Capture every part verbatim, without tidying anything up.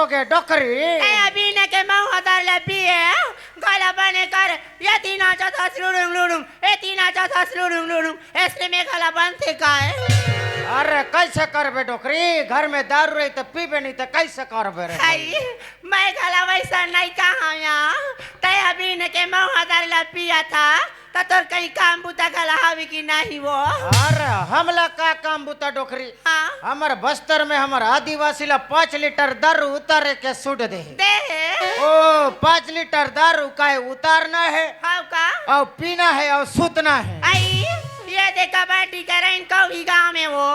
के डोकरी। ए, अभी न के मऊ हतर ले पिए, गला बने कर, ये तीन आचा था लुडुम लुडुम, ये तीन आचा था लुडुम लुडुम, ऐसे में गला बनते का है? अरे, कैसे करबे डोकरी? घर में दारू रही तो पीबे नहीं तो कैसे करबे रे? आई, मैं गला वैसा नहीं कहा यहाँ, तै अभी न के मऊ हतर ले पिया था, त तोर कहीं काम बुता घला हवे कि नहीं वो? अरे, हमला का काम बुता डोकरी? हाँ। हमर बस्तर में हमर आदिवासी ला पाँच लीटर दारू उतारे के सुट दे हे। दे हे? ओ, पाँच लीटर दारू काहे उतारना है? हाँ का? और पीना है और सुतना है। आई, ये देखा बाटी करैन कौड़ी गाँव में वो,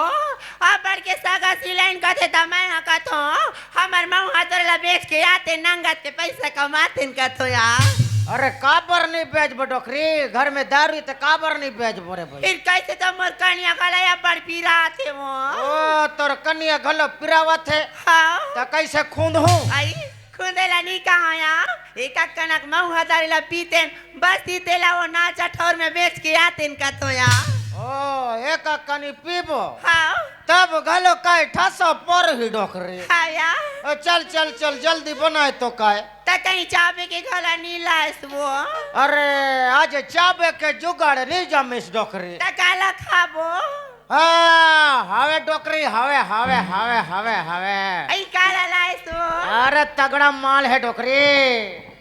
अब बढ़ के सगा सिलाइन कथे त मैं हा कथों, हमर मऊ हतर ला बेच के आते नंगत के पैसा कमाते न कथो यार। अरे काबर नहीं बेचबो डोकरी, घर में दारू त काबर नहीं बेचबो रे भाई? फिर कैसे तो मोर कनिया गला या बड़ पिराते वो। ओ तोर कनिया घलो पिरावत है। हाँ। त कैसे खूंद हूँ? आई, खूंदे ला नहीं कहा यार, एक कनक मऊ हतर ला पीते बस ई तेला वो नाचा ठौर में बेच के आते न कथो यार। ओ एक कनी पीबो। हाँ। तब घलो काय ठसो पर ही डोकरी। हाँ यार। ओ, चल, चल, चल, जल्दी बनाए तो काय। त कहीं चाबे के घला नी लायस वो। अरे, आज चाबे के जुगाड़ नी जमिस डोकरी। त काला खाबो? हाँ, हवे डोकरी, हवे, हवे, हवे, हवे, हवे। आई काला लायस वो। अरे, तगड़ा माल है डोकरी।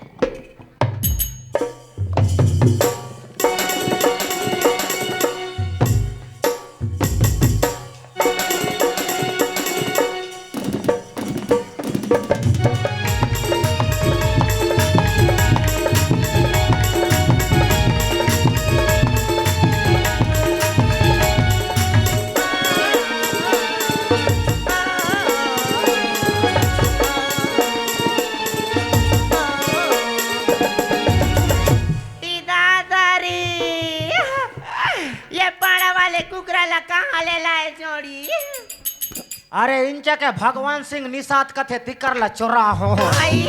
ई दादा रे, ये पाड़ा वाले कुकरा ला कहाँ ले लाए जोड़ी? अरे इंचा के भगवान सिंह निषाद कथे तिकर ला चोरा हो। आई,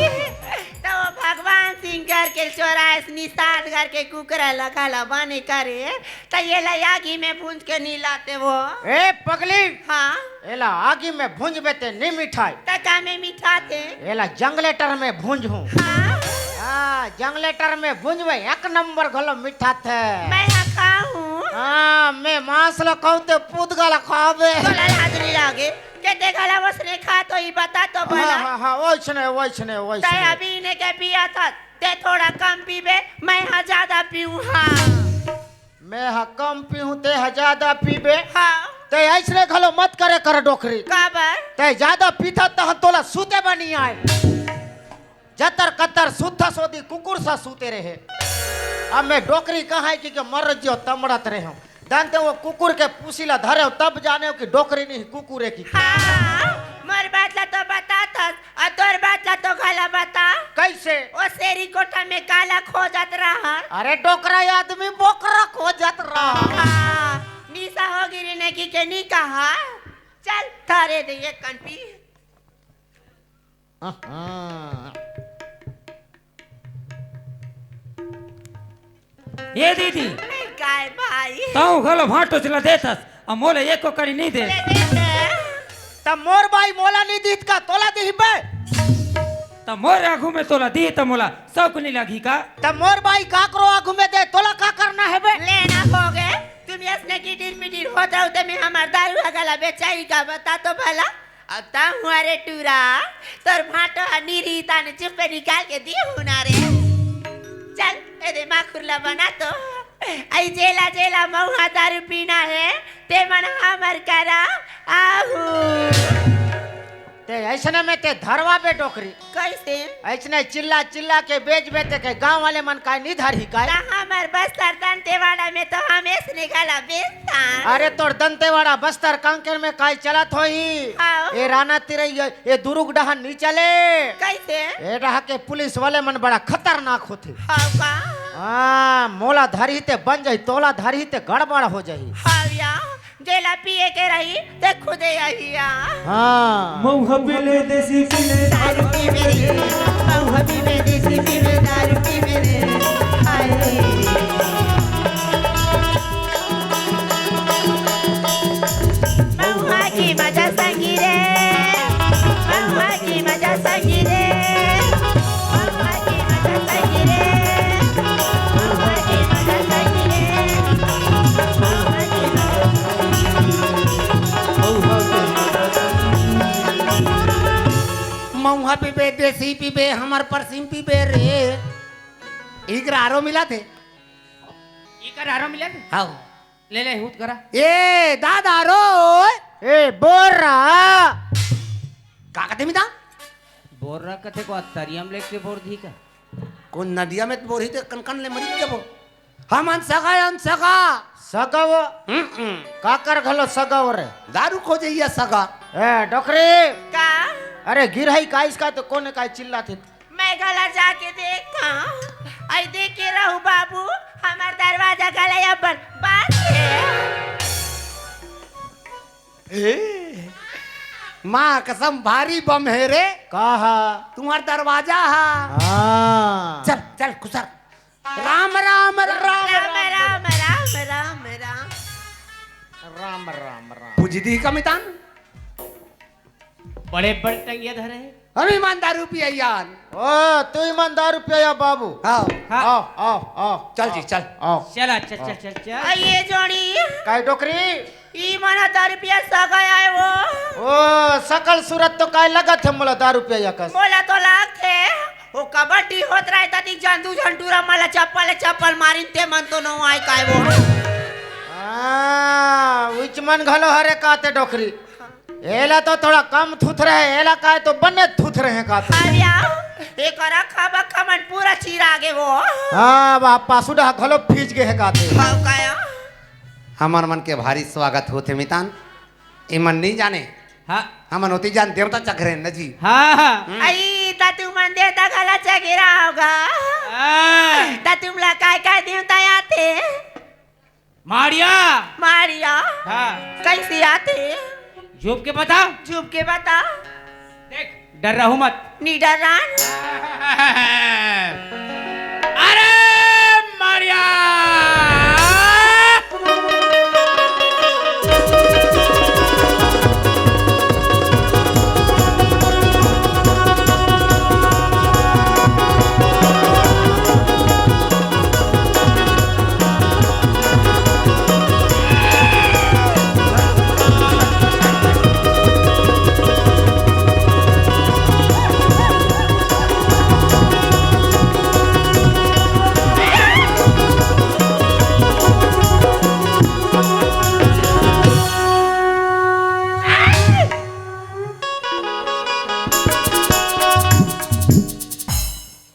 तो वो भगवान सिंह घर के चोरा है, निषाद घर के कुकरा ला घला बने करे, तो ये ला आगी में भूंज के नी लाते वो। ए पगली, हाँ। एला आगी में भूंजबे ते नी मिठाई। त का में मिठाथे? एला जंगलेटर में भूंजहूँ। हाँ। हाँ, जंगलेटर में भूंजबे, एक नंबर घलो मिठाथे। मैं हा खाहूँ। हाँ, मैं मांस ला खाहूँ ते पूत घला खाबे। तोला लाज नहीं लागे? के ते घला वसने खा तो ही बता तो भला। हाँ, हाँ, हाँ, वैसने, वैसने, वैसने। तै अभी ने के पिया था, ते थोड़ा कम पीबे, मैं हा ज्यादा पीऊँ, हाँ। मैं हा कम पीहूँ, ते हा ज्यादा पीबे। हाँ। ते ऐसने घलो मत करे कर डोकरी। काबर? ते ज्यादा पीथा तहन तोला सूते बनी आए। जतर कतर सुत्था सोदी कुकुर सा सूते रहे। अब मैं डोकरी कहाँ है कि के मर जियो तमड़त रहे हूँ। दंते वो कुकुर के पूसी ला धरे हो तब जाने हो कि डोकरी नहीं कुकुर है कि। हाँ, मोर बात ला तो बता थस, अउ तोर बात ला तो घला बता। कैसे? ओ सेरी कोठा में काला खोजत रहन। अरे डोकरा आदमी बोकरा खोजत रहन। हाँ, निशा हो गिरी ने की के नी कहा। चल, थारे दे ये कन पी। हाँ। ए दीदी, काय भाई? तहूँ घलो भांटो चला देथस, अउ मोला एको कनी नी दे। ले दे दे। त मोर बाई मोला नी दीत का तोला दिही बे? त मोर आघू में तोला दिही त मोला शौक नी लगही का? त मोर बाई काकरो आघू में दे तोला का करना है बे? लेना हो गे, तुम यसने किटिर पिटिर होत रहो ते में हमर दारू हगला बेचाई का बता तो भला? अब ता हुआ रे टूरा, तोर भांटो ह नीरी ताने चुप्पे निकाल के दिए हुना रे। चल, ए दे माखुर ला बना तो। आई जेला जेला मऊहा दारू पीना है, ते मन हमर करा आहू। ते ऐसने में ते धरवा बे डोकरी। कैसे? ऐसने चिल्ला चिल्ला के बेचबे ते के गांव वाले मन काय नी धरही काय? त हमर बस्तर दंतेवाड़ा में तो हम ऐसने घला बेचथन। अरे तोर दंतेवाड़ा बस्तर कांकेर में काय चलत होही? हाँ। ए राना तिरैया, ए दुरुग डहन नी चले। कैसे? ए डहा के पुलिस वाले मन बड़ा खतरनाक होथे। हाँ का? हाँ, मोला धरही ते बन जाही, तोला धरही ते गड़बड़ हो जाही। हाँ या। जेला पिए के रही, ते खुदे अहिया। हाँ। मऊहा पीले देसी पीले दारू पीबे रे, मऊहा पीले देसी पीले दारू पीबे रे। हाय रे। मऊहा की मजा संगी रे, मऊहा की मजा संगी देसी पीबे, हमर परसीम पीबे रे। इकरा आरो मिला थे। इकर आरो मिला थे? हाँ। ले ले, हूत करा। ए, दादा रो। ए, बोर्रा। का कथे मिता? बोर्रा कथे को तरियम लेके बोर दी का? कोन नदिया में बोरही ते कन कन ले मरी जबो। हमन सगा, हम सगा। सगा वो? हम्म, हम्म। काकर घलो सगा वो रे? दारू खोजे या सगा। ए, डोकरी। का? अरे, गिरही का इसका तो कोने का चिल्ला थे? मैं घला जाके देखा। आई देख के रहू बाबू, हमार दरवाजा घला अपन बंद हे। ए, माँ कसम, भारी बम हे रे। का हा? तुम्हार दरवाजा हा। हाँ। चल, चल, खुसर। राम, राम, राम। राम, राम, राम, राम, राम, राम। राम, राम, राम। पूजी दी का मितान? बड़े, बड़े टंगिया धरे हे। हम ईमानदार रुपया यार। ओ, तू ईमानदार रुपया या बाबू। हाँ। हाँ। आओ, आओ, आओ, चल जी, आओ, चल। आओ। चला, चल, चल, चल, चल। आ, ये जोड़ी। काय डोकरी? ई मना दारू पिया सगा आए वो। ओ, सकल सूरत तो काय लगत हे मोला दारू पिया कस। मोला तो लागथे, वो कबड्डी होत रहे तती जंदू झंटूरा मला चप्पल चप्पल मारिन ते मन तो नो आए काय वो। हाँ, उच मन घलो हरे काते डोकरी। एला तो थोड़ा कम थुथरे हे, एला काय तो बने थुथरे हे काते। अरे आओ, एक रखा बखा मन पूरा चिरा गे वो। हाँ, बा, पासुडा घलो फीज गे हे काते। हाँ, काया? हमर मन के भारी स्वागत होथे मितान। इमन नहीं जाने। हाँ। हमन होती जान देवता चघरे न जी। हाँ, हाँ। हम्म। आई, ता तुमन देवता घला चघेरा होगा। हाँ। ता तुमला काय काय देवता आथे? मारिया। मारिया। हाँ। कैसे आथे? झुप के बता। झुप के बता। देख, डर रहू मत। नी डरान। अरे मारिया!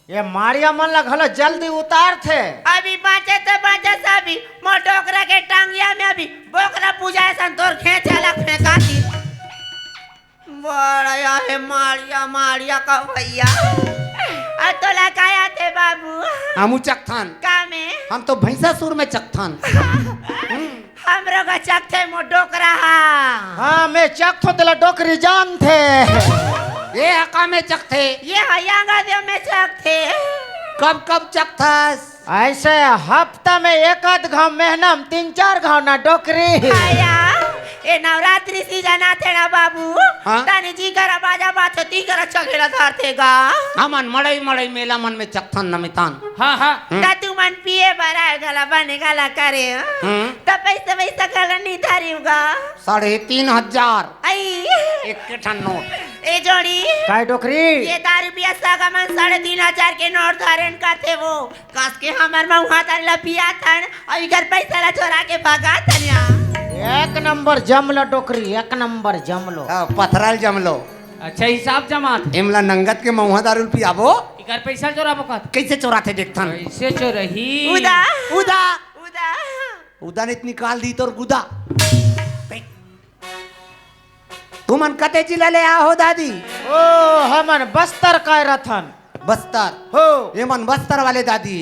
ये माड़िया मन ला घलो जल्दी उतारथे। अभी बाँचे त बाँचे सबी, मोर डोकरा के टांगिया में अभी बोकरा पूजा असन तोर घेंचा ला फेंका दी। बड़ा हे माड़िया, माड़िया का भैया। आ तोला काय आथे बाबू? हमू चकथन। का में? हम तो भैंसासुर में चकथन। हमरो का चकथे मोर डोकरा हा। हाँ, मैं चकथो तेला डोकरी जानथे। ये हका में चकथे। ये हयांगा दे में चकथे। कब कब चकथस? ऐसे हफ्ता में एक आध घाव, महीना में तीन चार घाव ना डोकरी। आया, ए नवरात्रि सीजन आथे ना बाबू। हाँ? तानी जी करा बाजा बाजथे, ती करा चघेला धरथे गा। हमन मड़ई मड़ई मेला मन में चकथन नमितान। हाँ, हाँ। हम्म। त तुमन पिए बर आए घला बने घला करे, हाँ? हम्म। त पैसा वैसा घला नी धरिव गा। साढ़े तीन हजार। आई। एक के ठन नोट। ए जोड़ी। काय डोकरी? ये दारू पिया सगा मन साढ़े तीन हजार के नोट धरेन कथे वो। कस के हमर मउहा दारू ला पियाथन, अउ इकर पैसा ला चोरा के भगाथन या। एक नंबर जमलो डोकरी, एक नंबर जमलो। हाँ, पथरल जमलो। अच्छा हिसाब जमात। एमला नंगत के मउहा दारू ल पियाबो। इकर पैसा चोराबो कहत। कैसे चोराथे देखथन। कैसे चोरही? उदा। उदा। उदा। उदा ने निकाल दी तोर गुदा। तुमन कते जिला ले आहो दादी? ओ, हमन बस्तर काय रथन। बस्तर? हो। एमन बस्तर वाले दादी।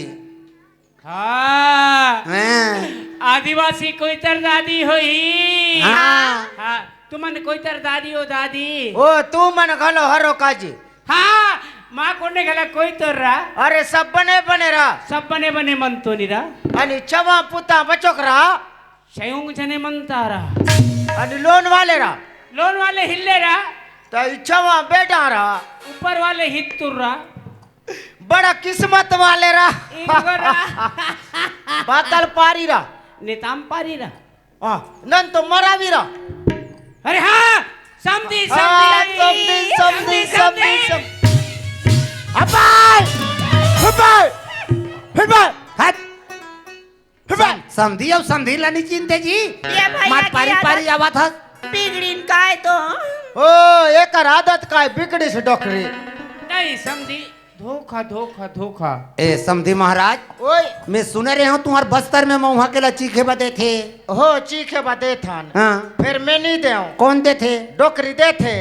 हाँ। हाँ। आदिवासी कोइतर दादी होही। हाँ। हाँ, तुमन कोइतर दादी हो दादी। ओ, तुमन घलो हरो काजी। हाँ, माँ कोने घला कोइतर रा। अरे, सब बने बने रा। सब बने बने मन तो नी रा। अनि छवा पुता बचोक रा। सयुंग जने मन तारा। अनि लोन वाले रा। लोन वाले हिल्ले रा। त इच्छा वहाँ बेटा रा। ऊपर वाले हित्तुर रा। बड़ा किस्मत वाले रा। इनको रा। बातल पारी रा। नेताम पारी रा। हाँ, नन तो मरा भी रा। अरे हाँ, समधी, हाँ, समधी, समधी, समधी, समधी, समधी। समधी। हपाय! हपाय! हपाय! हट! हपाय! सम-, समधी अउ समधी ला नहीं चिनते जी। ये भैया मार की पारी आदत पारी आवत हस। बिगड़िन काय तो। ओ, एकर आदत काय बिगड़िस डोकरी। नहीं समधी, धोखा, धोखा, धोखा। ए, समधी महाराज, ओए। मैं सुने रहे हूँ, तुम्हार बस्तर में महुआ के ला चीखे बदे थे। हो, चीखे बदे थन। हाँ। फिर मैं नहीं देव। कौन दे थे? डोकरी दे थे।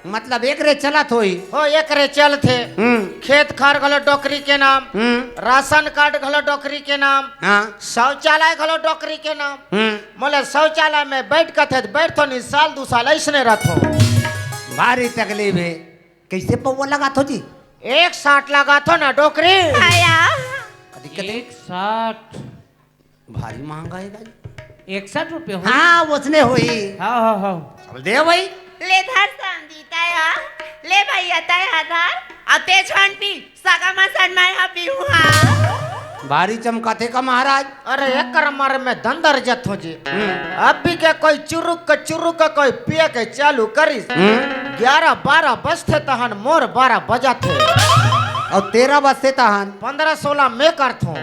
मतलब, एकरे चलत होई। हो, एकरे चलत हे। हम्म। खेत खार घलो डोकरी के नाम, हम्म। राशन कार्ड घलो डोकरी के नाम, हाँ। शौचालय घलो डोकरी के नाम। हम्म। मोला शौचालय में बैठ कथे, बैठथों नहीं, साल दू साल ऐसने रथों। भारी तकलीफ हे। कैसे पौवा लगाथो जी? एक साठ लगाथों ना डोकरी। आया। कदी कदी। एक साठ। भारी महंगा हे भाई। इकसठ रुपये होही। हाँ, ओसने होही। हाँ, हाँ, हाँ। चल दे भाई। ले धर समधी तैं हा। ले भैया तैं हा धर। अब तैं झन पी, सगा मसन मैं हा पीहूँ हा। भारी चमकाथे का महाराज। अरे एकर मारे मैं दंदर जथों जी। हम्म। अभी के कोई चुरुक के चुरुक के कोई पिए के चालू करिस। हम्म। ग्यारह बारह बजथे तहन मोर बारह बजाथे। अउ तेरह बजथे तहन? पन्द्रह सोलह मैं करथों।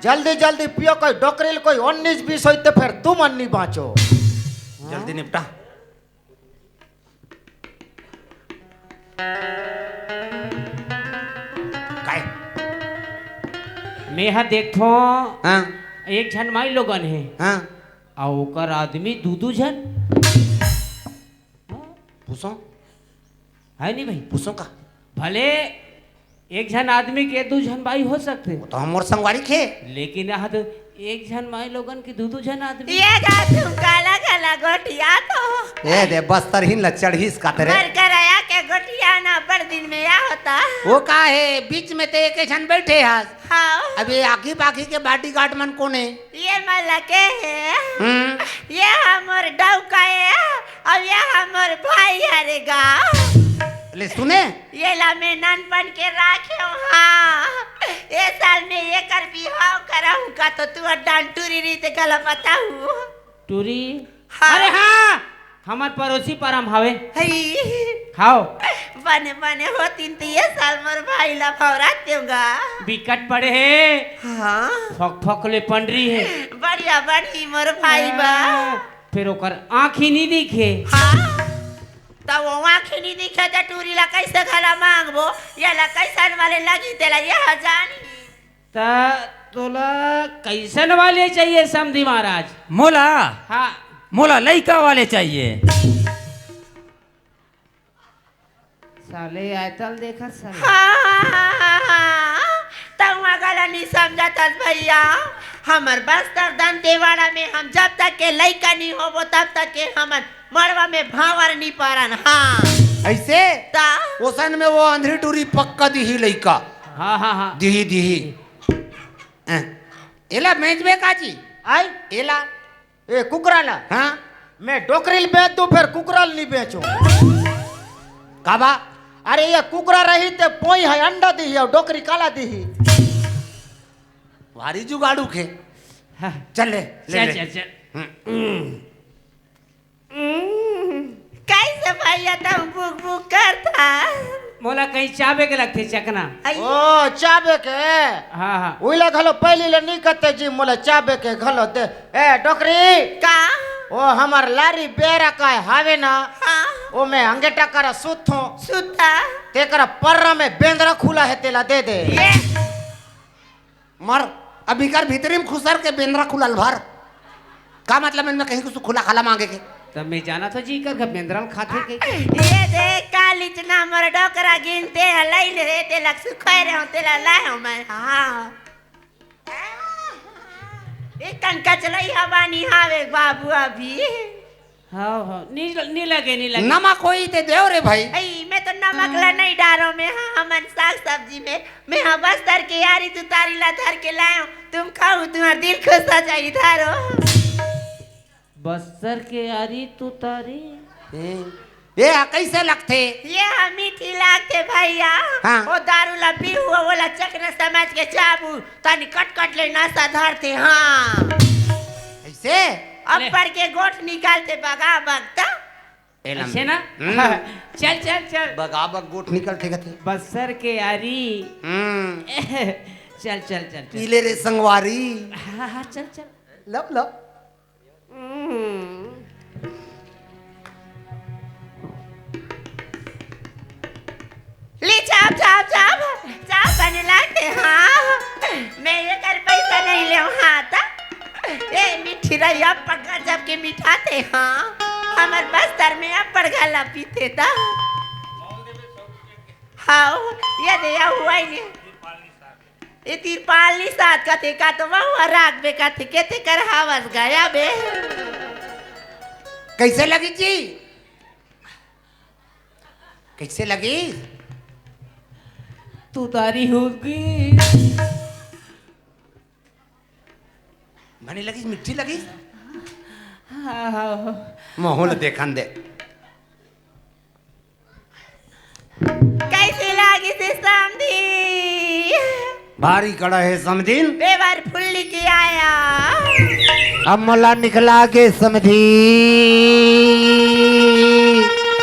जल्दी जल्दी पियो, कोई डोकरी ल कोई उन्नीस बीस होई त फेर तुमन नी बाँचो। जल्दी निपटा। काय? मैं हा देखथों, हाँ। एक झन माई लोगन हे। हाँ। अउ ओकर आदमी दू दू झन। पूछो। हे नहीं भाई? पूछो का? भले एक झन आदमी के दू झन बाई हो सकथे। वो तो हमर संगवारी खे। लेकिन यहाँ तो एक झन माई लोगन के दू दू झन आदमी। ये गा तुम काला काला गोठियाथो। ए दे बस्तर हिन ला चढ़ीस का तेरे। मर कराया के गोठियाना अब्बड़ दिन में या होता। वो का हे, बीच में ते एक झन बैठे हस। हाँ। अब ये आखी पाखी के bodyguard मन कोन हे? ये मला के हे। हम्म। ये हमर डौका हे, अब ये हमर भाई हरे गा। ले सुने। ये ला मैं नानपन के राखे हूँ, हाँ। ये साल में एकर बिहाव करहूँ का तो तू अड्डान टूरी रीते गला बताऊ। टूरी? हाँ। अरे हाँ, हमर पड़ोसी पारा म हावे। हई। हाव। बने, बने होतिन त ये साल मोर भाई ला भौरा देहूँ गा। बिकट बड़े हे। हाँ। फक फक ले पंडरी हे। बढ़िया बनी मोर भाई बा। हाँ। फेर ओकर आँखी नी दिखे। हाँ। त वो आँखी नी दिखे त टूरी ला कैसे घला मांगबो? ये ला कैसन वाले लगी तेला ये जानी। त तोला कैसन वाले चाहिए समधी महाराज? मोला? हाँ। मोला लइका वाले चाहिए। साले आयतल देखत साले। हाँ, हाँ, हाँ, हाँ, हाँ। तउआ गला नी समझत हस भैया। हमर बस्तर दंतेवाड़ा में हम जब तक के लइका नी होबो, तब तक के हमन मड़वा में भांवर नी पारन, हाँ। ऐसे? ता? ओसन में वो अंधरी टूरी पक्का दिही लइका। हाँ, हाँ, हाँ। दिही, दिही। हैं। एला बेचबे का जी? आई? एला। ए, कुकरा ला? हाँ। मैं डोकरी ल बेच दूं, फेर कुकरा ल नी बेचूं। काबा? अरे, ये कुकरा रही ते पोई है, अंडा दिही, अउ डोकरी काला दिही। भारी जुगाड़ू खे। हाँ। चल ले, ले चल, ले। चल, चल। हम्म। हम्म, कैसे भैया तुम बुक बुक करता? मोला कहीं चाबे के लगथे चकना। आई। ओ, चाबे के? हाँ, हाँ। उइला घलो पहली ले नी कते जी, मोला चाबे के घलो दे। ए, डोकरी। का? ओ, हमर लारी बेरा काय हावे ना? हाँ। ओ, मैं अंगेटा करा सुतथों। सुता। तेकरा पर्रा में बेंदरा खुला है, तेला दे दे। ये। मर, अब इकर भीतरी में खुसर के बेंदरा खुलल भर। का मतलब इनमें कहीं कुछ खुला खाला मांगे के? तब मैं जाना था जी, इकर घर बेंदरा ल खाथे के। ये देख, काल इतना मोर डोकरा गिनते हैं, लई ले रे, ते लग सुखाए रहे हो, तेला लाए हो मैं, हाँ। इतन कचलई हवा नहीं हावे बाबू अभी। हाँ, हाँ, नी, नी लगे, नी लगे। नमक होई ते देव रे भाई। अई, मैं तो नमक ला नहीं डारो, मैं हाँ, हमन साग सब्जी में, मैं हाँ बस्तर के यारी तुतारी ला धर के लायो। तुम खाओ, तुम्हारा दिल खुश हो जाई, धारो। बस्तर के यारी तुतारी? ए, ए, हा कैसे लगथे? ये हा मीठी लागथे भैया। हाँ। वो दारू ला पीहू, वो ला चकना समझ के चाबू, तनी कट कट ले नशा धरथे, हाँ। ऐसे? अब ले। पढ़ के गोठ निकालथे बगा बगता। ए लंबे। अइसे ना? हम्म। चल, चल, चल। बगा बग गोठ निकलथे कथे। बस्सर के आरी। हम्म। चल, चल, चल, चल। पीले रे संगवारी। हाँ, हाँ, चल, चल। लब, लब। हम्म। ले चाप, चाप, चाप, चाप बने लागथे, हाँ। मैं एकर पैसा नहीं लेव, हाँ, त। ए, मिठी रही, अब पक्का जब के मिठाथे, हाँ। हमर बस्तर में अब पड़गा ला पीथे, त। हाँ, ये दे, या हुआ ही नहीं। ए तिरपाल निषाद कथे का तो वहू ह राखबे कथे, के तेकर हवस गया बे। कइसे लगिस जी? कइसे लगिस? तुतारी होगे। बने लगिस, मिठी लगिस? हाँ, हाँ, हाँ। महू ल देखन दे। कइसे लागिस हे समधी? भारी कड़ा हे समधिन। पेवर फुल्ली के आया। अब मोला निकला गे समधी।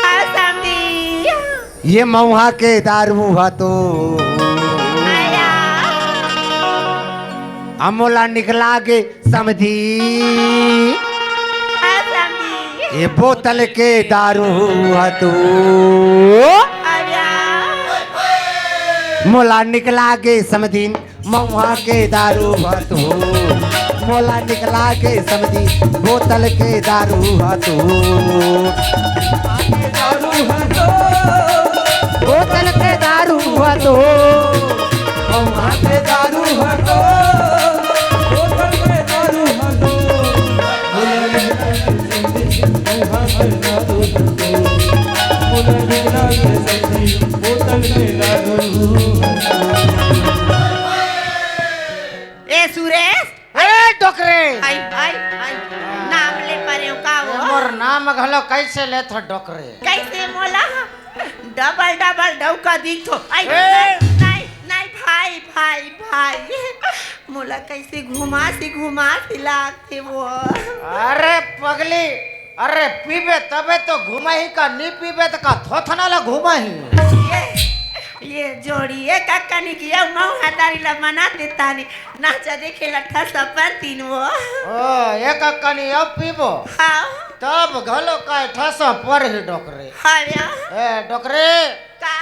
हाँ समधी। ये मउहा के दारू ह तो। आया। अब मोला निकला गे समधी। हाँ, समधी। ये बोतल के दारू ह तो। अरे। मोला निकला गे समधी, मउहा के दारू ह तो। मोला निकला गे समधी, बोतल के दारू ह तो। बोतल के दारू ह तो। मउहा के दारू ह तो। बोतल के दारू ह तो। ए सुरेश, ए डोकरे। आई, आई, आई। नाम ले परेव का वो? मोर नाम घलो कइसे लेथो डोकरे? कइसे मोला डबल डबल डौका दिखथो। आई, ए! नहीं, नहीं, नहीं, भाई, भाई, भाई। मोला कइसे घुमासी, घुमासी लागथे वो। अरे पगली, अरे पीबे तबे तो घुमाही का, नी पीबे त का थोथना ला घुमाही? ये, ये जोड़ी, ए कक्का नी किया, मउहा दारी ला मना देता नी। नाचा देखे ला ठसा पर तीन वो। ओ, ए कक्का नी अब पीबो? हाँ। तब घलो काय ठसा पर ही डोकरे। हाँ या। ए डोकरे। का?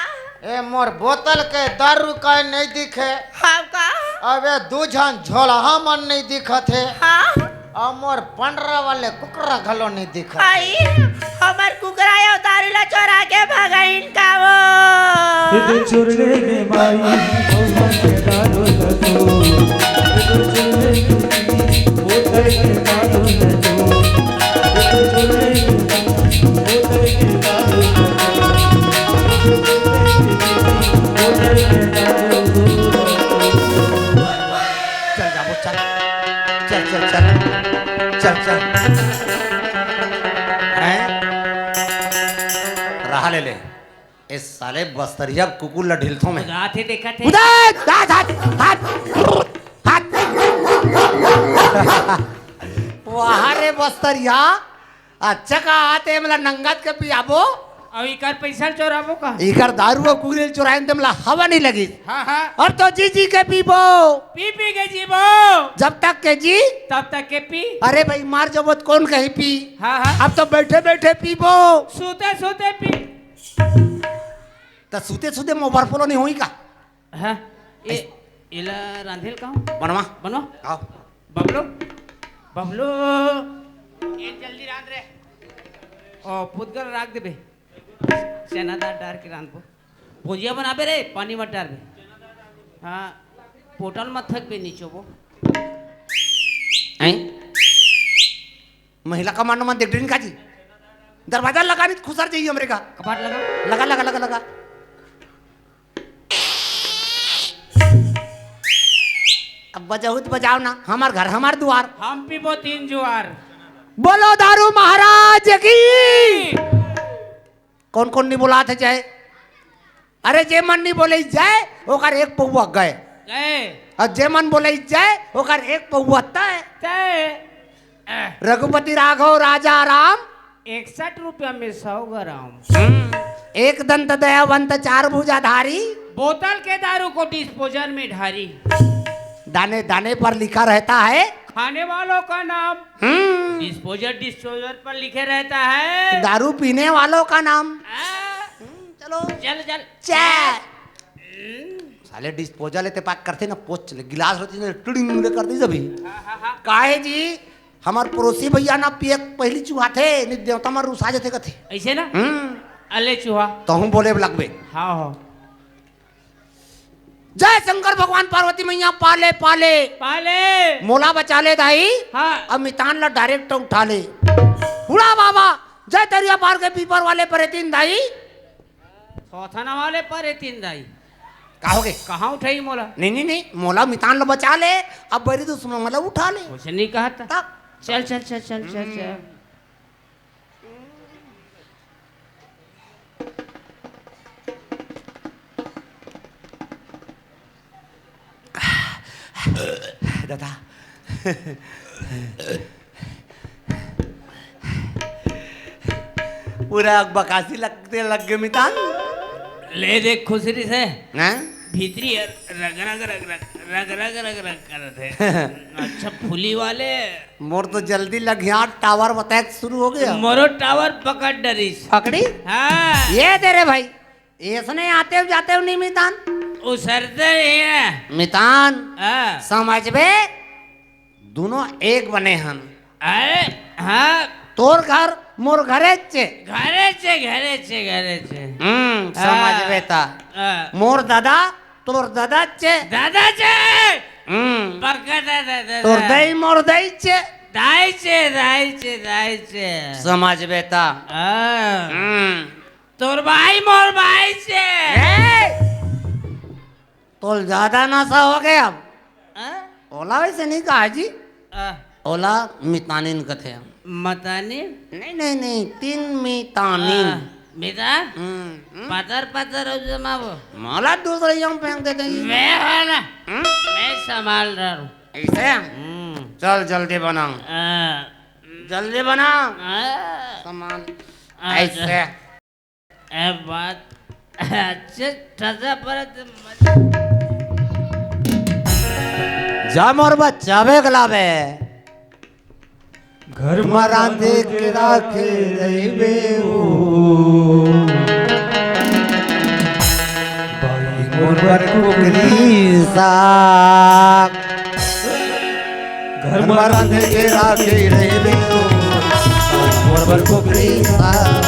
ए मोर बोतल के दारू काय नहीं दिखे। हाँ का? अबे दू झन झोलहा मन नहीं दिखत हे। हाँ। अउ मोर पंडरा वाले कुकरा घलो नहीं दिखत हे। आई, हमर कुकरा अउ दारू ला चोरा के भगाइन का वो। ये तो चोर ले गे माई, ओ मन के दारू ला तो। ये तो चोर ले गे माई, ओ मन के दारू ला तो। ये तो चोर ले गे माई, ओ मन के दारू ला तो। चल जाबो, चल। चल, चल, चल। चल, चल। हैं? रहा ले ले। ए साले बस्तरिया कुकुर ल ढिलथों मैं। रात हे देखत हे। उदय! हाथ, हाथ, हाथ, हाथ। वाह रे बस्तरिया। अच्छा का आते हमला नंगत के पियाबो? अउ इकर पैसा चोराबो का? इकर दारू अउ कुकरी ल चोराइन ते हमला हवा नहीं लगी। हाँ, हाँ। अब तो जी जी के पीबो। पी पी के जीबो। जब तक के जी। तब तक के पी। अरे भाई, मर जबो त कौन कही पी? हाँ, हाँ। अब तो बैठे बैठे पीबो। सूते सूते पी। त सूते सूते मोबाइल फोलो नहीं होई का? हाँ, ए, ऐस- एला रांधेल कहूँ? बनवा। बनवा? आओ। बबलू, बबलू, ए जल्दी रांध रे। ओ, पुतगल राख देबे। चना दाल डार के रांधबो। भुजिया बनाबे रे, पानी मत डारबे। हाँ, पोटल मत फेंकबे, नीचे वो। हैं? महिला कमांडो मन देख डरिन का जी? दरवाजा लगा नहीं, खुसर जाइए हमरे का। कपाट लगा। लगा, लगा, लगा, लगा। अब बजाऊ त बजाओ ना, हमार घर, हमार दुआर। हम पीबो तीन जुआर। बोलो दारू महाराज की। कौन कौन नहीं बोलात हे जय? अरे जे मन नहीं बोले जय, ओकर एक पौवा गए। गए। अउ जे मन बोले जय, ओकर एक पौवा तय। तय। रघुपति राघव राजा राम। इकसठ रुपया में सौ ग्राम। हम्म, एक दंत दयावंत चार भुजाधारी। बोतल के दारू को डिस्पोजल में ढारी। दाने दाने पर लिखा रहता है। खाने वालों का नाम। हम्म। डिस्पोजल, डिस्पोजल पर लिखे रहता है। दारू पीने वालों का नाम। आ, हम्म, चलो। चल, चल। चा। हम्म। साले डिस्पोजल एते पाक करथे ना, पोछ ले, गिलास होती ना, टुडिंग ले करती सभी। हाँ, हाँ, हाँ। काहे जी? हमर पड़ोसी भैया ना पिए पहिली चुहाथे, नहीं देवता मन रुसा जथे कथे। ऐसे ना? हम्म। अले चुहा। तहूँ बोले लगबे। हाँ, हाँ। जय शंकर भगवान पार्वती मैया पाले, पाले। पाले। मोला बचा ले दाई। हाँ। अब मितान ला डायरेक्ट उठा ले। उड़ा बाबा, जय दरिया पार के पीपर वाले परेतीन दाई। थोथना वाले परेतीन दाई। का होगे? कहाँ उठाही मोला? नहीं, नहीं, नहीं, मोला मितान ला बचा ले, अब बरी दुश्मन मोला उठा ले। कुछ नहीं कहता। तब? चल, चल, चल, चल, चल, चल। दादा। पूरा बकासी लगते लग गए मितान। ले देख खुसरी से। हैं? भीतरी रग रग रग रग, रग रग रग रग करत हे। अच्छा फूली वाले। मोर तो जल्दी लगिया टावर बताए शुरू हो गया। मोरो टावर पकड़ डरिस। पकड़ी? हाँ। ये दे रे भाई, ऐसने आते हो जाते हो नहीं मितान। उसरते नहीं है। मितान, हाँ। समझबे, दोनों एक बने हन। अरे, हाँ। तोर घर, मोर घरे चे। घरे चे, घरे चे, घरे चे। हम्म, हाँ। समझबे ता। हाँ। मोर दादा, तोर दादा चे। दादा चे। हम्म। पक्का दादा, दादा। तोर दाई, मोर दाई चे। दाई चे, दाई चे, दाई चे। समझबे ता। हाँ। हम्म। तोर भाई, मोर भाई चे। ए! तोल ज्यादा नशा हो गया अब। हाँ? ओला वैसे नहीं कहा जी। हाँ। ओला मितानिन कथे। मतानिन? नहीं, नहीं, नहीं, तीन मितानिन। हाँ, मिता? हम्म, हम्म। पतर पतर हो जमा वो। माला दूसरे यहाँ फेंक देते हैं। मैं है ना। हम्म? मैं संभाल रहा हूँ। ऐसे? हम्म। चल जल्दी बना। हाँ। जल्दी बना। हाँ। सामान। हाँ, ऐसे। ए बात अच्छे ठसा परत मजा। जा मोर बच्चा बे गलाबे। घर म रांधे के राखे रहिबे ओ। भाई मोर बर कुकरी साग। घर म रांधे के राखे रहिबे ओ, मोर बर कुकरी साग।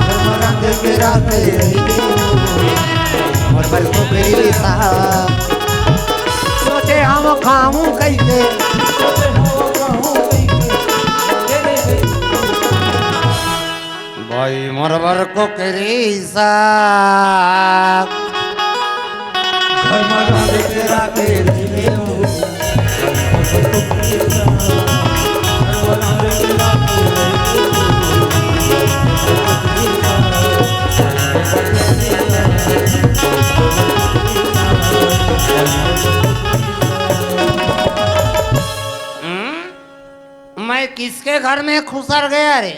घर म रांधे के राखे रहिबे ओ, मोर बर कुकरी साग। सोचे हम खाऊं कइसे, भाई मोर बर कुकरी साग। घर म रांधे के राखे रहिबे ओ। हम्म? मैं किसके घर में खुसर गया रे?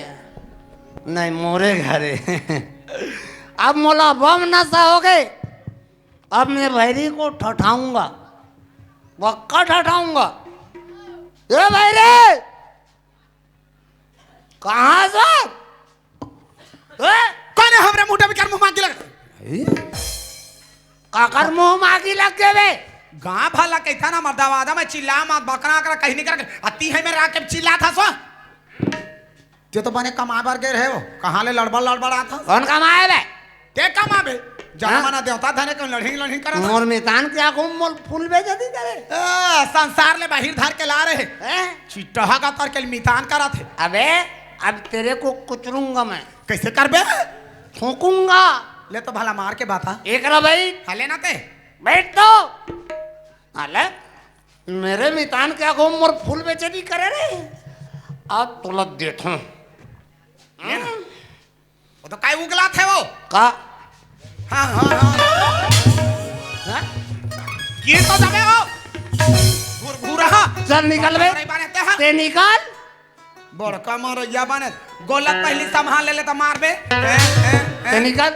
नहीं, मोरे घरे। अब मोला बम नशा हो गए। अब मैं भैरी को ठठाऊंगा, पक्का ठठाऊंगा। ए भैरी, कहाँ से? ए? कौन है हमरे मुंह पे कर मुंह मांगी लग? काकर मुंह मांगी लग गए बे? गांव भला कहता ना मर्दावादा में चिल्ला मत, बकरा कर कहीं नहीं कर, अति है में राके चिल्ला था सो। ते तो बने कमाए बर गे रहे हो, कहाँ ले लड़बड़ लड़बड़ आता? कौन कमाए बे? ते कमाबे? जाना हाँ? माना देवता धने को लड़िंग लड़िंग करा था। मोर मितान क्या को मोल फूल बेच दी करे? आ, संसार ले बाहिर धर के ला रहे। हैं? चिट्टहा का तर के मितान करा थे। अबे, अब तेरे को कुचलूंगा मैं। कैसे करबे? थूकूंगा। ले तो भला मार के बता। एक रहा भाई। हले ना ते। बैठ तो। अले, मेरे मितान के आगू मोर फूल बेचनी करे रे। अब तोला देथों। ये ना। वो तो काय उगला थे वो। का? हाँ, हाँ, हाँ। हाँ? गिर तो जाबे हो। घुरघुरा। चल निकल बे। अरे बाने ते हाँ। ते निकल। बड़का मारैया बाने। गोलत पहली संभाल ले ले त मारबे। हैं, हैं, हैं। ते निकल।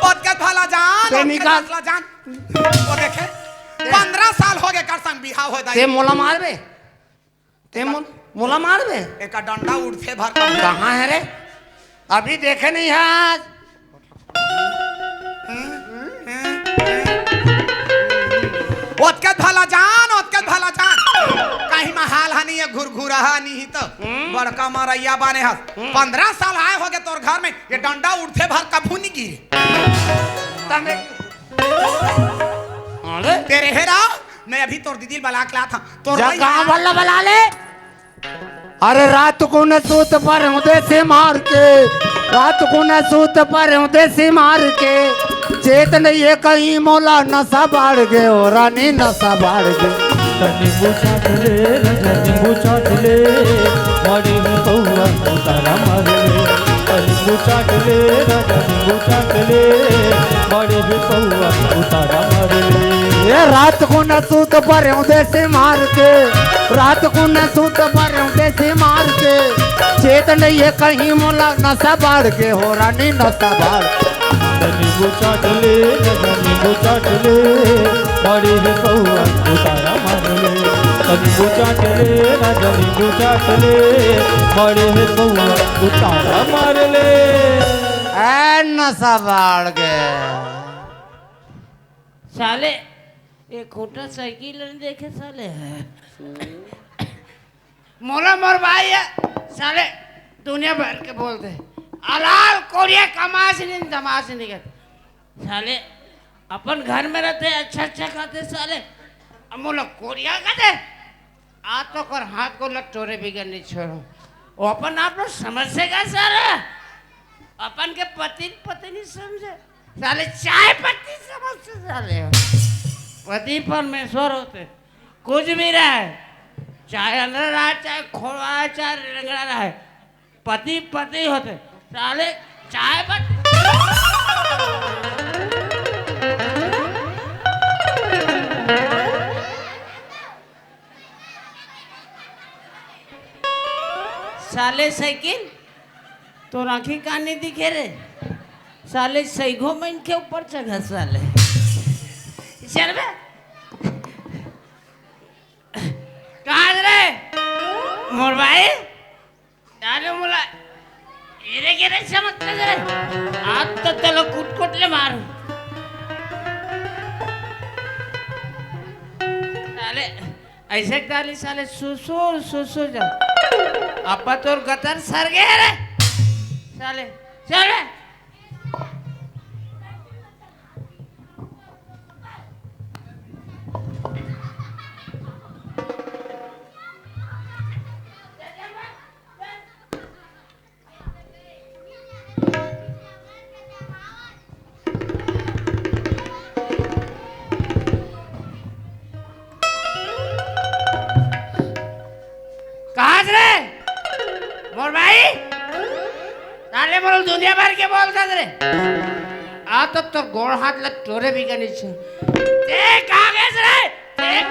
ओतके भला जान, ते ओतके निकल। भला जान। वो देखे, पंद्रह साल हो गए कर संग बिहाव हो दाई। ते मोला मारबे? ते मोल-, मोला मारबे? एका डंडा उठथे भर का। कहाँ है रे? अभी देखे नहीं है आज। ओतके भला जान, ओतके भला जान। कहीं मा हाल हानि ये घुरघुरा हानि ही तो। हम्म। बड़का मरैया बाने हस। हम्म। पंद्रह साल आए होगे तोर घर में, ये डंडा उठथे भर कभू नहीं गिरे। तमे-, अरे? तेरे हेरा, मैं अभी तोर दीदी बला के लात हँव। तोर जा भाई कहाँ बल्ला बला ले? अरे रात को न सूत पर हूँ देसी मार के, रात को न सूत पर हूँ देसी मार के। चेत नहीं है कहीं मोला नशा बाढ़ गए, ओ रानी नशा बाढ़ गए। तनी बुझा ले, राजा नींबू चाट ले, बड़ी ही पौआ उतारा मार ले। तनी बुझा ले, राजा नींबू चाट ले, बड़ी ही पौआ उतारा मार ले। ये रात को न सूत पर हूँ देसी मार के, रात को न सूत पर हूँ देसी मार के। चेत नहीं है कहीं मोला नशा बाढ़ के, हो रानी नशा बाढ़। तनी बुझा ले, राजा नींबू चाट ले, बड़ी ही पौआ उतारा मार ले। तनी बुझा ले, राजा नींबू चाट ले, बड़ी ही पौआ उतारा मार ले। ए नशा बाढ़ के। साले, एक खोटा साइकिल नहीं देखे साले। मोला मोर भाई है, साले दुनिया भर के बोलते। अलाल कोरिया कमास नहीं, दमास नहीं करते। साले अपन घर में रहते, अच्छा अच्छा खाते साले। अब मोला कोरिया कहते। आज तो कर हाथ को लटोरे बिगर नहीं छोड़ो। वो अपन आप लोग समझ से का साले? अपन के पति पत्नी समझे, साले चाय पत्ती समझते साले। पति परमेश्वर होते, कुछ भी रहे, चाहे अंदर रहे, चाहे खोलवा रहे, चाहे रेंगड़ा रहे, पति पति होते साले। चाय पत्ती। साले साइकिल, तोर आँखी कान नहीं दिखे रे? साले सैगो मन के ऊपर चढ़ा साले। चल बे। कहाँ रे? मोर भाई? डालो मुला। एरे गेरे चमक रे। आज तो चलो कुट कुट ले मारू। साले, ऐसे डाली साले, सुसुर, सुसुर जा। आपा तोर गतर सर गए रे। साले, चल रे। कहाँ से रे? मोर भाई? साले मोर दुनिया भर के बोलता रे। आ तो तोर गोड़ हाथ ला टोरे भी के नीचे। ए, कहाँ गए रे? ए,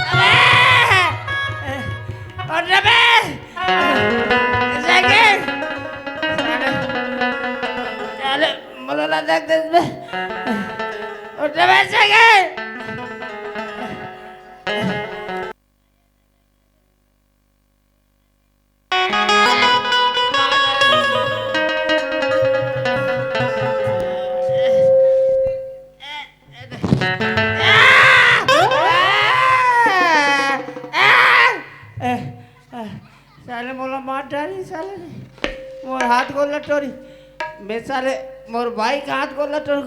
अबे! उठ रे बे! जाके! साले, साले, मोला ला देख दे बे। उठ रे बे, जाके! साले मोला मार डारी साले ने। मोर हाथ गोड़ ल टोरी। मैं साले मोर भाई का हाथ गोड़ ल टोर।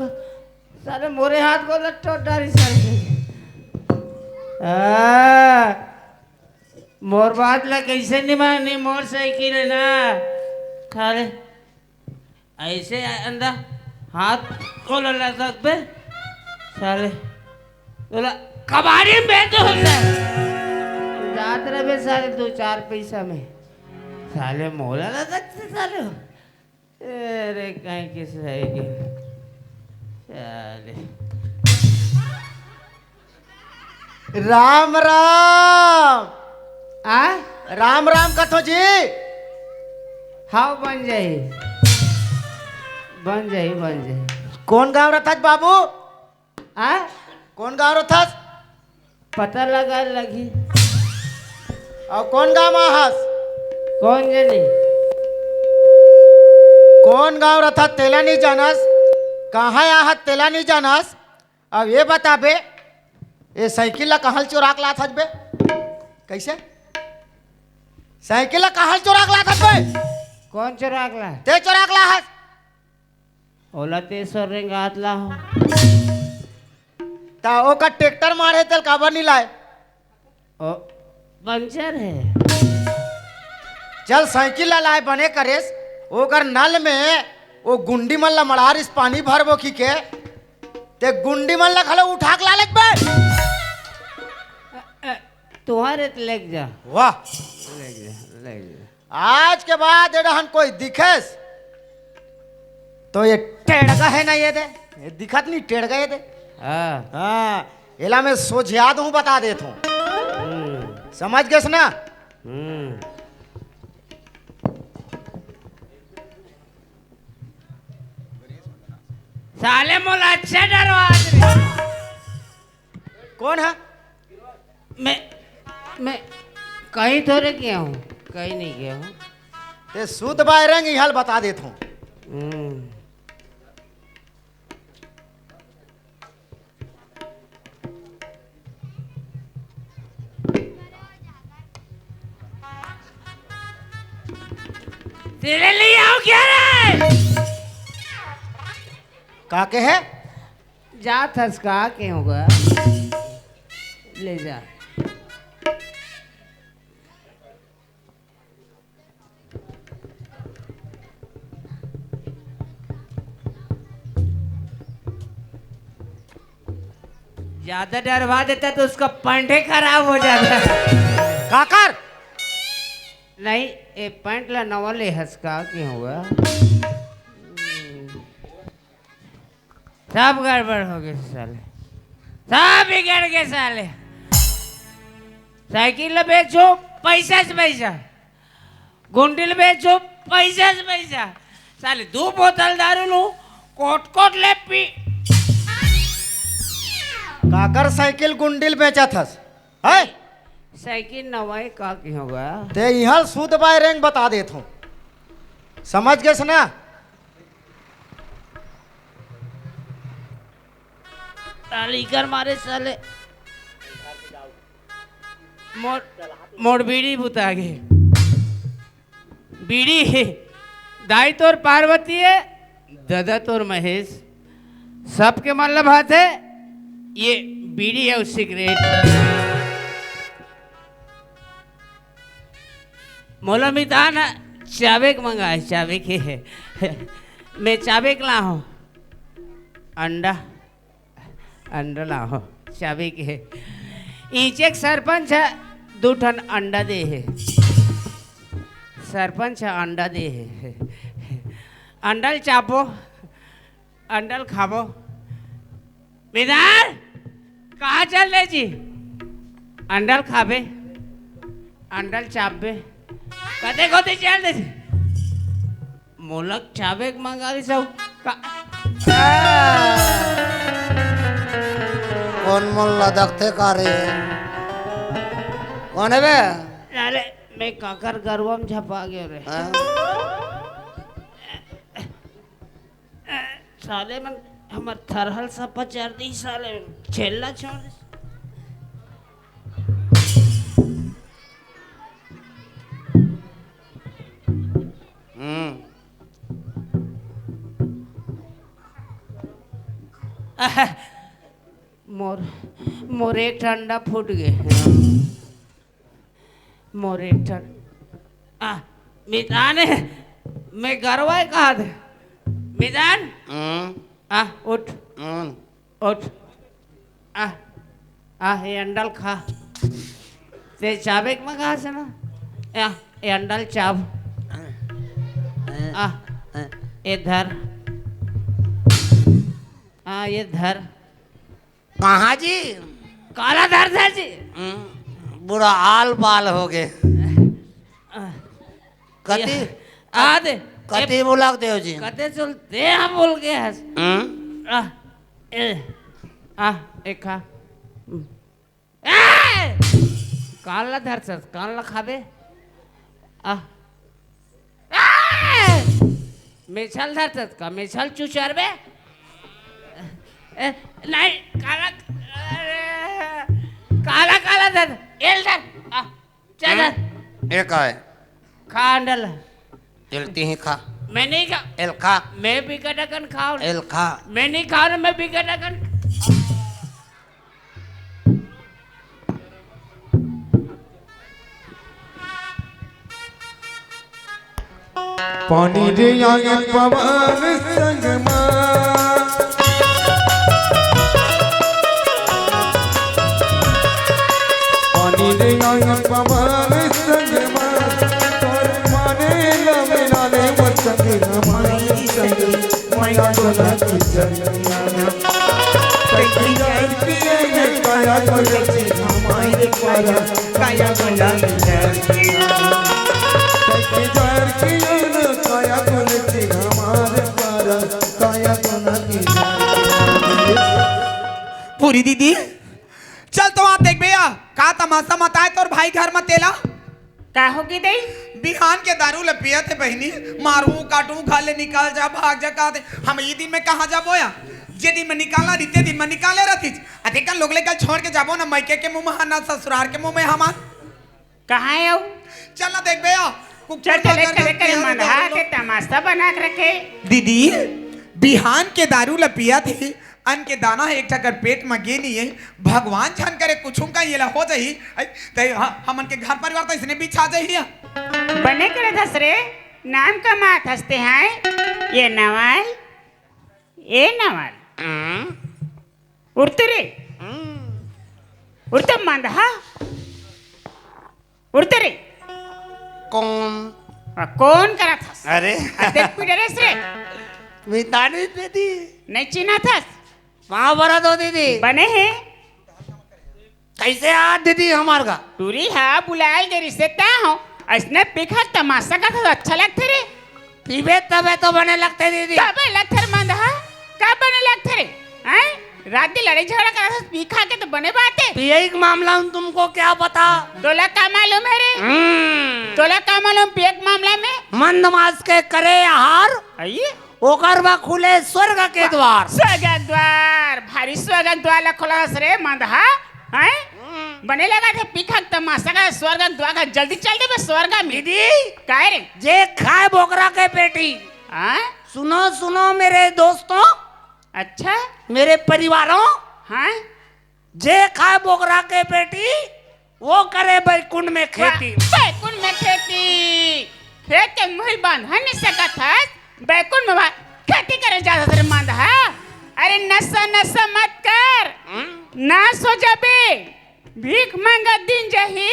साले मोरे हाथ गोड़ ल टोर डारी साले ने। आ, मोर बात ला कैसे नहीं मानी? मोर साइकिल है ना। खा ले। ऐसे अंदर हाथ को लगा सकबे साले। तोला कबाड़ी में बेच दो होता है। जात रहे साले दो चार पैसा में। साले मोला लगा सकते साले। अरे कहीं किस है के? साले। राम राम। आ? राम राम कथो जी। हाव, बन जाही, बन जाही, बन जाही। कोन गांव रथस बाबू? आ? कोन गांव रथस? पता लगा लगी। अउ कोन गांव म हस? कोन जनी? कोन गांव रथस तेला नहीं जानस, कहां आहत तेला नहीं जानस। अब ये बता बे, ये साइकिल ला कहां ले चोरा के लात हस बे? कैसे? साइकिल ला कहां ले चोरा के लात हस बे? कोन चोरा के ला? ते चोरा के लात हस। ओला ते सौ रेंगात ला हो। ता ओकर ट्रैक्टर मारे तेल काबर नहीं लाए? ओ, पंचर है। चल साइकिल ला लाए बने करेस, ओकर नल में ओ गुंडी मन ला मड़ारिस पानी भरबो की के, ते गुंडी मन ला घलो उठा के ला लेत बे। अ, अ, तुहरे त लेके जा। वाह। लेके जा, लेके जा। आज के बाद एडहन कोई दिखेस तो ये टेढ़गा है ना ये दे, ये दिखत नहीं टेढ़गा ये दे। हाँ। हाँ, एला मैं सोझिया दूं बता देत हूँ। हम्म। समझ गेस ना? हम्म। साले मोला अच्छा डरवा दे। कोन ह? मैं, मैं कहीं थोड़े गया हूँ, कहीं नहीं गया हूँ। ते सुध बाय रंग इहाल बता देत हूँ। हम्म। तेरे लिए आओ क्या रे? का के है? जात हस का के होगा? ले जा। ज्यादा डरवा देता तो उसका पंठे खराब हो जाता। काकर? नहीं, ए पैंट ला नवा ले हस का के होगा? सब गड़बड़ हो गए साले, सब बिगड़ गए साले। साइकिल ल बेचो, पैसा से पैसा, गुंडी ल बेचो, पैसा से पैसा। साले दो बोतल दारू लूं, कोट कोट ले पी। काकर साइकिल गुंडी ल बेचत हस? है? साइकिल नवाई का की होगा? ते इहाल सुध बाय रेंग बता देत हूँ, समझ गेस ना? ताली कर मारे साले। मोर, मोर बीड़ी बुता गे। बीड़ी हे, दाई तोर पार्वती हे, ददा तोर महेश, सबके मन ल भाथे ये बीड़ी अउ सिगरेट। मोला मितान चाबेक मंगाए, चाबेक हे। मैं चाबेक लाहूं। अंडा, अंडा लाहूं, चाबेक हे। इचेक सरपंच ह दू ठन अंडा दे हे। सरपंच ह अंडा दे हे। अंडा ल चाबो, अंडा ल खाबो। मितान, कहां चल दे जी? अंडा ल खाबे, अंडा ल चाबे। कते कोती चल दे जी? मोला चाबेक मंगा दी सब का। कोन मोला दखथे का रे? कोन हे बे? अरे, मैं काकर गरवा म झपा गयो रे। हाँ? साले मन हमर थरहा ल सब पचार दी, साले मन छेल्ला छोड़ दे। हम्म। मोर, मोर एक ठन अंडा फूट गे। मोर एक ठन, आ, मितान हे, मैं गरवा हे कहा थे। मितान, हम्म। आ, उठ, हम्म। उठ। आ, आ, ये अंडा ल खा। ते चाबेक मंगा से ना। आ, ये अंडा ल चाब। आ, ये धर। आ, ये धर। कहां जी? काला धरथस जी। हम्म, बुरा आल बाल हो गे। कति, ये, आ दे। कति ए, बोलक देव जी? कते चल दे, हम बोल के हस। हम्म? आ, ए, आ, एक खा। हम्म। ए! कान ला धरथस, कान ला खाबे। आ। ए! मेछल धरथस का, मेछल चुचरबे? ए, नहीं, काला, अरे, काला, काला धर, एल धर। आ, चल धर। हम्म? ए का है? खा अंडल। एल तिही खा। मैं नहीं खा। एल खा। मैं बिकट अकन खाओ। एल खा। मैं नहीं खाओ ना, मैं बिकट अकन। पानी रे आंगन पवन संग मा। पानी रे आंगन पवन संग मा। तोर माने ला मिला ले मोर संग हमारे संग। मया तोला किचन। तैयार किए हैं काया तोला हमारे पारा। काया तोला किचन। तैयार किए हैं काया तोला हमारे पारा। काया तोला किचन। पूरी दीदी, चल तो आप देख भैया, का तमाशा मताए तोर भाई घर म तेला। का होगे दई? बिहान के दारू ल पियत हे बहिनी, मारू काटू, घर ले निकल जा, भाग जा, का दे। हम ई दिन में कहाँ जाबो या? जे दिन में निकालना रहिथे, दिन में निकाले रहतिस। अतेकन लोग ले कल छोड़ के जाबो ना, मइके के मुंह में हना, ससुरार के मुंह में हमा। कहाँ हे अउ? चल ना देखबे या। कुकुर चल, चल, काकर चल, के चल, पिया मंदहा रे। के तमाशा बना के रखे। दीदी, बिहान के दारू ल पियत हे, अन्न के दाना ह एक ठकर पेट म गे नइ हे, भगवान झन करे कुछु का येला हो जाही। अई, ते ह-, हमन के घर परिवार त इसने बिछा जाही। बने करे धस रे, नाम कमात हस ते हैं, ये नवल, ये नवल। हम्म। उठ तो रे। हम्म। उठ तो मंदहा। उठ तो रे। कौन? आ, कौन करत हस? अरे। आ, देख पीटरेस रे। मितानी दीदी। नहीं चिन्हत हस? महाभारत हो दीदी। बने हे? कैसे आ दीदी हमार का? टूरी हा बुलायल गे रिश्ते ता हो। ऐसने पिखा तमाशा का तो अच्छा लगथे रे। पीबे तबे तो बने लगथे दीदी। तबे लगथे रे मंदहा। का बने लगथे रे? हैं? रात दिन लड़ाई झगड़ा करत हस, पी खा के तो बने बात हे। पियई के मामला में तुमको क्या पता? तोला का मालूम हे रे? हम्म। तोला का मालूम पिए के मामला में? मंद मास के करे आहार, अई? ओकर बा खुले स्वर्ग के द्वार। स्वर्ग द्वार, भारी स्वर्ग द्वार ला खोलस रे मंदहा, हैं? हम्म। बने लगथे पी खा के तमाशा का स्वर्ग द्वार का, जल्दी चल देबे स्वर्ग में। दीदी, काय रे? जे खाए बोकरा के पेटी। हाँ? सुनो, सुनो मेरे दोस्तों, अच्छा? मेरे परिवारों, हाँ? जे खाए बोकरा के पेटी, वो करे बैकुंठ में खेती। वाह, बैकुंठ में खेती। खेत के मुहिल बांध नइ सकत हस, बैकुंठ में वा-, खेती करे जात हस रे मंदहा। अरे नशा, नशा मत कर, हम्म? नाश हो जाबे। भीख मांगत दिन जाही,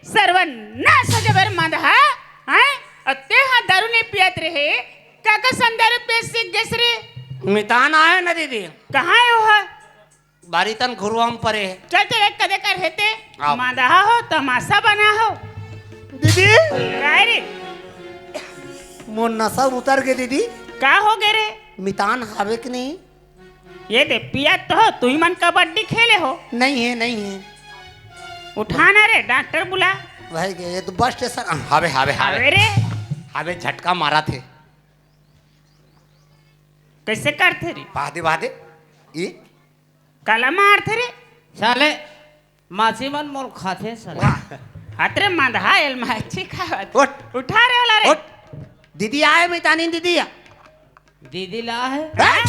सर्वनाश हो जाबे रे मंदहा। हैं? अउ ते हा दारू नइ पियत रहे, काकर संग दारू पिए सीख गेस रे? मितान आए ना दीदी। कहाँ हे वो हा? बारी तन घुरुआ में परे हे। चल, चल, एक कदे कर हेते। आओ। मंदहा हो, तमाशा बना हो। दीदी। काय रे? मोर नशा उतर गे दीदी। का हो गे रे? मितान हावे कि नहीं? ये दे, पिया तो हो, तुही मन कबड्डी खेले हो। नहीं हे, नहीं हे। उठा ना रे, डॉक्टर बुला। भाई, ये तो बस स्टेशन, हावे, हावे, हावे। हावे रे। हावे, झटका मारथे। कैसे करथे रे? बादे, बादे। ई? काला मारथे रे? साले, माछी मन मोर खाथे साले। वाह। हत रे मंदहा, एल माछी खावत। उठ। उठा रे ओला रे। उठ। दीदी आए, मितानी दीदी आ। दीदी ला हे। हैं?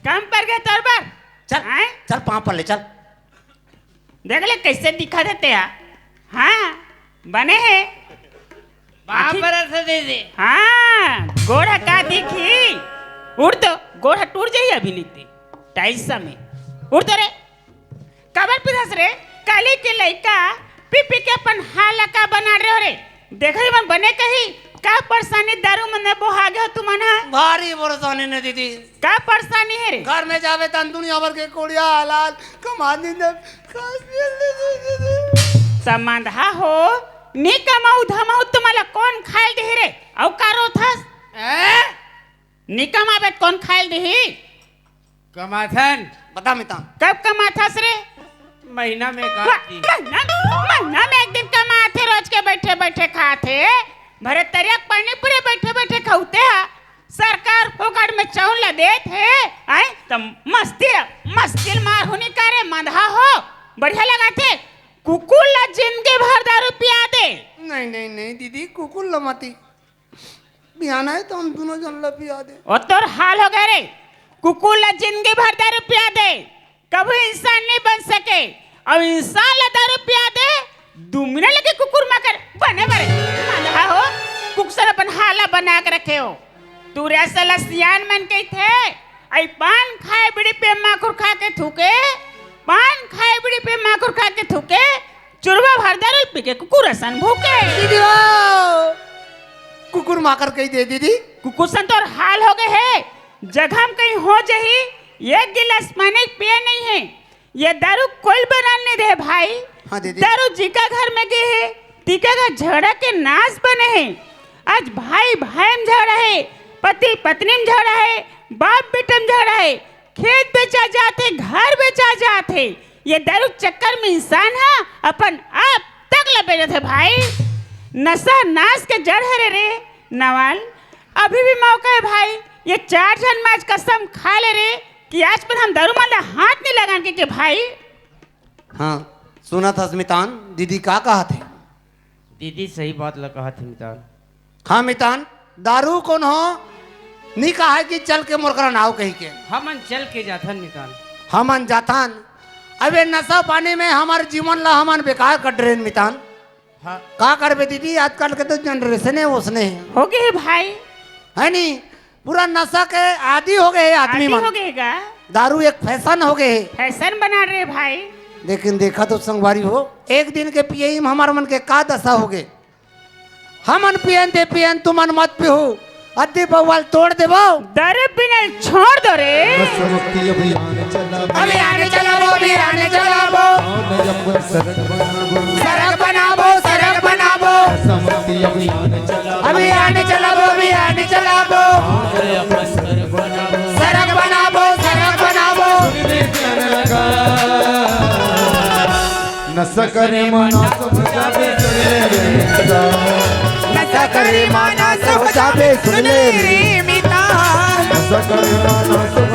कम पर गे तोर बर। चल, हैं? चल, पाँव पर ले, चल। देख ले, कैसे दिखा देथे यार। हाँ, बने हे। बाप आखिर परत हे दीदी। हाँ, गोड़ ह का दिखी? उठ तो, गोड़ ह टूट जाही अभी नइ ते। टाइल्स में। उठ तो रे। काबर पिथस रे? काली के लइका पी पी के अपन हाल ला का बना रहे हो रे? देखा ही मन बने कही, का परेशानी दारू मन में बोहा गे हो तुमन ह? भारी परेशानी ने दीदी। का परेशानी हे रे? घर में जाबे तन दुनिया भर के कोड़िया हलाल कमा दिन। समंधा हो, नी कमाऊ धमाऊ तुमला कोन खायल दिही रे? अउ का रोथस? हैं? नी कमाबे त कोन खायल दिही? कमाथन। बता मितान। कब कमाथस रे? महीना में एक वाह, आध दिन। महीना, महीना में एक दिन कमाथे, रोज के बैठे बैठे खाथे। भरे तरिया के पानी पूरे बैठे बैठे खाउते ह। सरकार फोकट में चाउर ला देत हे, आय त मस्ती, मस्ती मार होनी करे मंदहा हो, बढ़िया लगाथे। कुकुर ला जिंदगी भर दारू पिया दे। नहीं नहीं नहीं दीदी, कुकुर ला मती। बिहान आए तो हम दोनों जन ला पिया दे। ओ तोर हाल हो गए रे, कुकुर ला जिंदगी भर दारू पिया दे, कभी इंसान नहीं बन सके। अब इंसान ला दारू पिया दे, दू मिनट लगे कुकुर माकर बने बरे। मंदहा हो, कुकुर अपन हाला बना के रखे हो। तू रे साला सियान मन के थे, आई पान खाए बीड़ी पे माखुर खा के थूके, पान खाए बीड़ी पे माखुर खा के थूके, चुरवा भर दारू पी के कुकुर असन भूके। दीदी हो, कुकुर माकर कही दे दीदी। कुकुर सन तोर हाल हो गए हे, जगह में कहीं हो जही, एक गिलास पानी पिए नहीं है। ये दारू कोई बना नहीं दे भाई। हाँ दीदी। दारू जिका घर में गे हे, तिका घर झगड़ा के नाश बने हे। आज भाई भाई में झगड़ा हे, पति पत्नी में झगड़ा हे, बाप बेटे में झगड़ा हे, खेत बेचा जाथे, घर बेचा जाथे। ये दारू चक्कर में इंसान ह अपन आप तक ल बेचत हे भाई। नशा नाश के जड़ हरे रे नवाल। अभी भी मौका हे भाई, ये चार झन में आज कसम खा ले रे कि आज पर हम दारू मन ला हाथ नहीं लगान के, के भाई। हाँ, सुनत हस मितान, दीदी का कहत हे? दीदी सही बात ला कहत हे मितान। हाँ मितान, दारू कोन हो? नी कहा कि चल के मोर करा नाव कही के। हमन चल के जाथन मितान। हमन जाथन। अबे नशा पानी में हमर जीवन ला हमन बेकार कर डरेन मितान। हाँ। का करबे दीदी, आजकल के तो जनरेशन हे ओसने हे। हो गए हे भाई। है नी? पूरा नशा के आदी हो गए हे आदमी आदी मन। हो गए हे गा। दारू एक फैशन हो गए हे। फैशन बना रहे भाई। लेकिन देखा तो संगवारी हो, एक दिन के पियई में हमर मन के का दशा हो गए। हमन पियन ते पियन, तुमन मत पिहू, अद्दी बवाल तोड़ देबो। दारू पीना छोड़ दो रे। नशा मुक्ति अभियान चलाबो। अभियान चलाबो, अभियान चलाबो। सड़क बनाबो, सड़क बनाबो। नशा मुक्ति अभियान चलाबो। अभियान चलाबो, अभियान चलाबो। सड़क बनाबो, सड़क बनाबो। नशा करे माना सब जाबे सुन ले रे मितान। नशा करे माना सब जाबे सुन ले रे मितान। नशा करे माना सब